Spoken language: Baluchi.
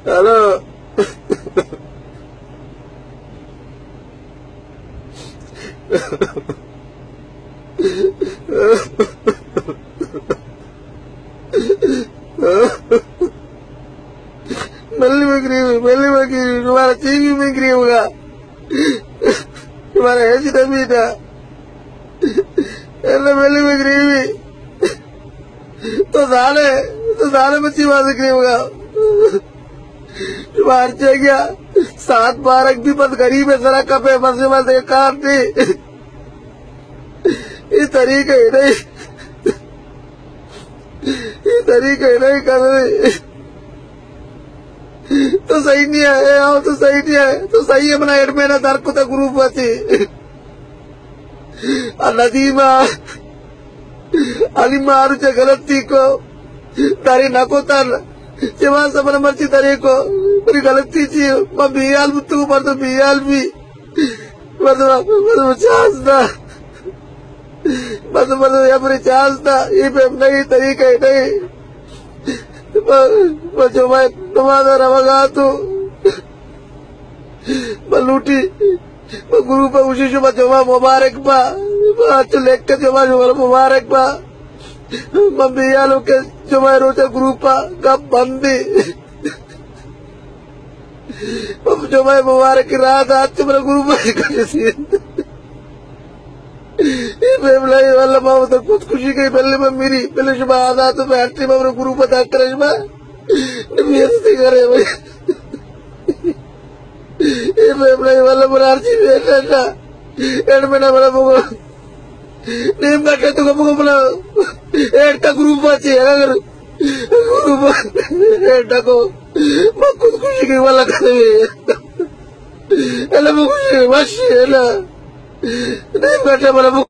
ہیلو۔ ملی مگری، ملی مگری، تمہارا ٹی وی مگری ہوگا، تمہارا ہیچ نہ میٹا۔ اللہ ملی مگری۔ تو زانے، تو زانے بچی بازی کرے ہوگا۔ شما ہرچے گیا، سات بارک بھی بس غریب ہے، سرا کپے، بس، بس ایک کار تھی۔ یہ طریقہ ہی نہیں، یہ طریقہ ہی نہیں کر رہے۔ تو صحیح نہیں ہے، اے آؤ تو صحیح نہیں ہے، تو صحیح ہے، منا ایڈمن ہے، در کتا گروپ واسی۔ ندیمہ، علی مارو چہ غلطی کو، داری نہ کو تر، چہ ما سبر مرچی داری کو، میری غلطی چی، ما بیال بوتو، مردم بیال بھی، مردم، مردم چاس دا، مردم، مردم یا میری چاس دا، یہ پہ نہیں، طریقہ ہی نہیں۔ ما، ما جو میں نماز روگا تو، من لوٹی، من گروپ ء گوشی شما جمعہ مبارک با، من اچ لکھ جمعہ شما مبارک با۔ من بیالو کہ جمعہ روچ گروپ ء گپ بندی۔ من جمعہ مبارک رات اچ من گروپ ء کسی۔ اے بے بلائی واللہ ما تو خودکشی کئی، پہلے من میری، پہلے شما آزاد تو میں ہر ٹائم اپنے گروپ ء داخل شما۔ نبی ہستی کرے بھائی۔ اے میں اپنا یہ والا مرار جی میں ایڈمن ہے، بڑا بگو۔ نیم گھٹے تو بگو بنا۔ ایڈ تا گروپ بچے، اگر گروپ ایڈ تا کو، میں خودکشی کی والا کھڑے ہوئے۔ اللہ بگو، وش ہے نا۔ نیم گھٹے بڑا بگو۔